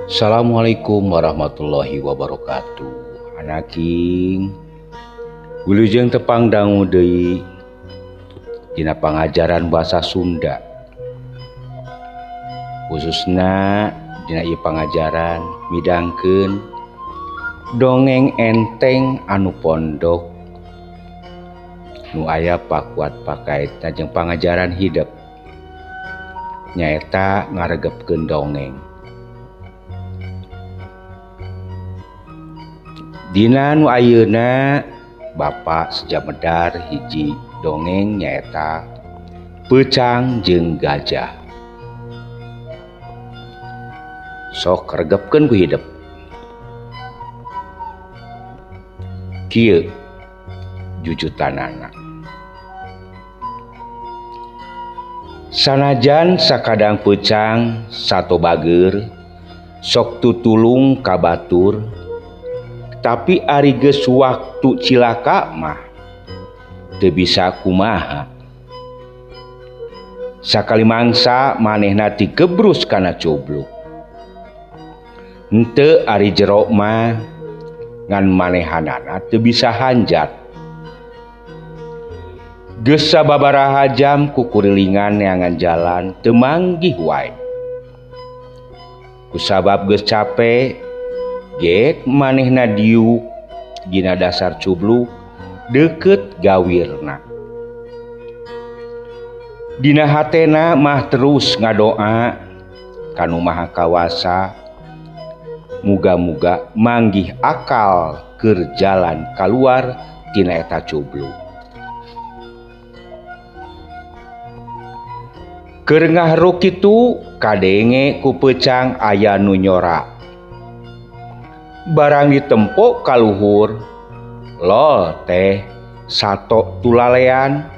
Assalamualaikum warahmatullahi wabarakatuh. Anaking wilujeng tepang dangu deui dina pangajaran bahasa Sunda. Khususna dina ieu pangajaran midangkeun dongeng enteng anu pondok nu aya pakuat pakaitna jeung pangajaran hidep, nyaeta ngaregepkeun dongeng. Dina nu ayeuna Bapak seja medar hiji dongeng nyaeta Peucang jeung Gajah. Sok regepkeun ku hidep. Kieu jujutanana. Sanajan sakadang peucang sato bager sok tutulung ka batur, tapi ari geus waktu cilaka mah teu bisa kumaha. Sakali mangsa manehna tigebrus kana cubluk. Henteu ari jero mah ngan manehanana teu bisa hanjat. Geus sababaraha jam kukurilingan neangan jalan teu manggih wae. Kusabab geus cape, gek manehna diuk dina dasar cubluk deukeut gawirna. Dina hatena mah terus ngadoa ka Nu Maha Kawasa, muga-muga manggih akal keur jalan kaluar tina eta cubluk. Keur ngahruk kitu kadenge ku peucang aya nu nyora. Barang ditempok kaluhur, lol teh sato tulalean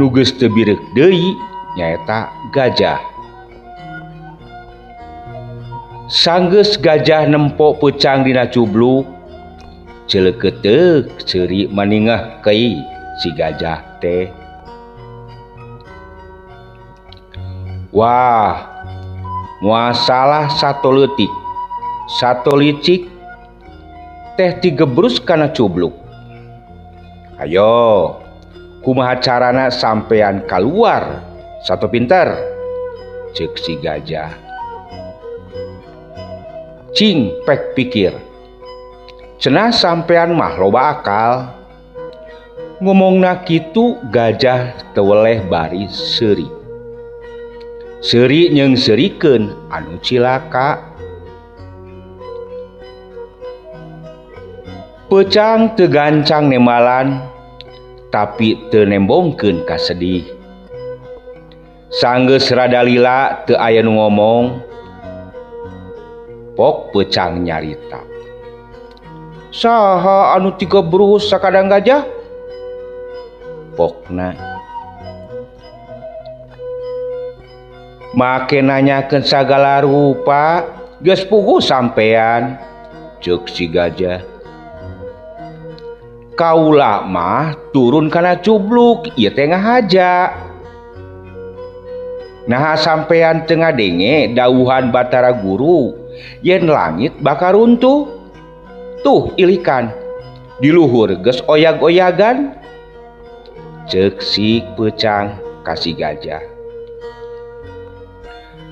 nu geus teu bireuk deui nyaeta gajah. Sanggeus gajah nempok peucang dina cubluk, ceuleukeuteuh ceuri maningah kei si gajah teh. Wah, moal salah sato leutik, sato licik teh tigebrus kana cubluk. Ayo, kumaha carana sampean kaluar sato pinter? Ceuk si gajah. Cing pek pikir, cenah sampean mah loba akal. Ngomongna kitu gajah teu weleh bari seuri. Seuri jeung seurikeun anu cilaka. Peucang teu gancang nembalan, tapi teu nembongkeun kasedih. Sanggeus rada lila teu aya nu ngomong, pok peucang nyarita. Saha anu tigebrus sakadang gajah? Pokna. Make nanyakeun sagala rupa, geus puguh sampean, ceuk si gajah. Kaula mah turun kana cubluk, ieu teh ngahaja. Naha sampean teu ngadenge dawuhan Batara Guru yen langit bakal runtuh? Tuh ilikan, di luhur geus oyag-oyagan. Ceuk si peucang ka si gajah.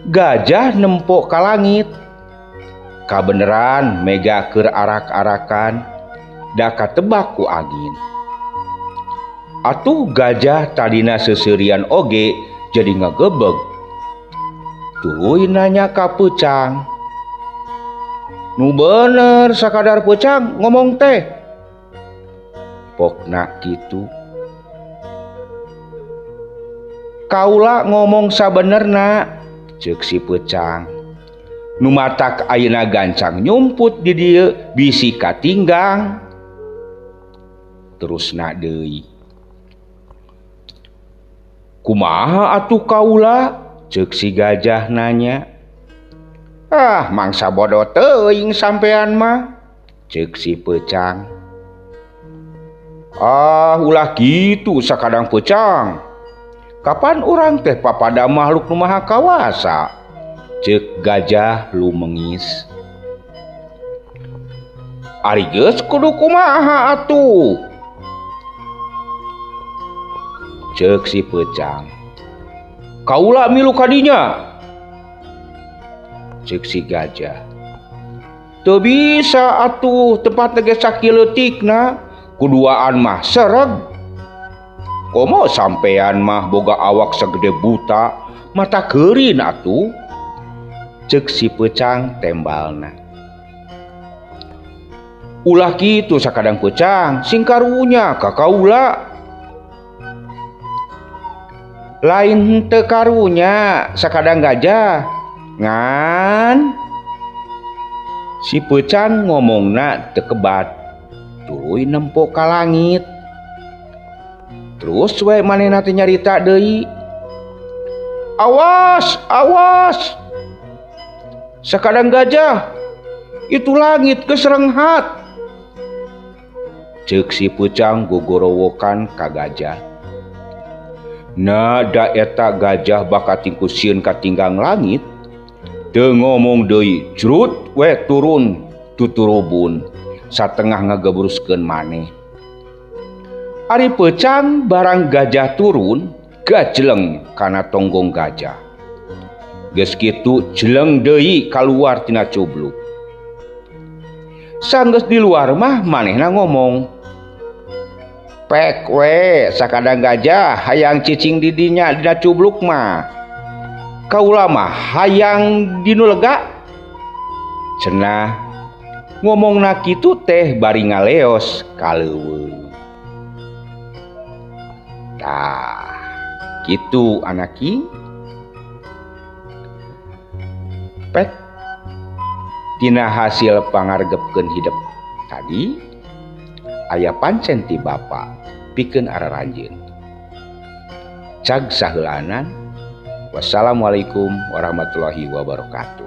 Gajah nempok ka langit, kabeneran mega keur arak-arakan, da katebak ku angin. Atuh gajah tadina seuseurian oge jadi ngagebeg. Tuluy nanya ka peucang, nu bener sakadar peucang ngomong teh? Pokna kitu. Kaula ngomong sabenerna, ceuk si peucang. Nu matak ayeuna gancang nyumput di dieu bisi katinggang. Terusna deui. Kumaha atuh kaula? Ceuk si gajah nanya. Ah, mangsa bodoh teuing sampean mah, ceuk si peucang. Ah, ulah kitu sakadang peucang. Kapan urang teh papada makhluk nu maha kawasa? Ceuk gajah lumengis. Ari geus kudu kumaha atuh? Ceuk si peucang. Kaula milu kadinya. Ceuk si gajah. Teu bisa atuh tempat ge sakileutikna, kuduaan mah sereg. Komo sampean mah boga awak sagede buta, mata keurin atuh. Ceuk si peucang tembalna. Ulah kitu sakadang peucang, sing karunya ka kaula. Lain henteu karunya sakadang gajah. Ngan si peucang ngomongna teu kebat, tuluy nempo ka langit. Terus we manehna teh nyarita deui. Awas, awas. Sakadang gajah, itu langit geus renghat. Ceuk si peucang gogorowokan ka gajah. Nada eta gajah bakating ku sieun katinggang langit. Teu ngomong deui, jrut we turun tuturubun satengah ngagebruskeun maneh. Ari peucang barang gajah turun, gajleng kana tonggong gajah. Geus kitu jeleng deui kaluar tina cubluk. Sanggeus di luar mah manehna ngomong, pek we sakadang gajah hayang cicing di dinya dina cubluk mah. Kaula mah hayang dinu lega. Cenah ngomongna kitu teh bari ngaleos ka leuweung. Tah, kitu anaki. Pek tina hasil pangargepkeun hidep tadi aya pancen ti bapa pikeun araranjeun. Cag saheulanan. Wassalamualaikum warahmatullahi wabarakatuh.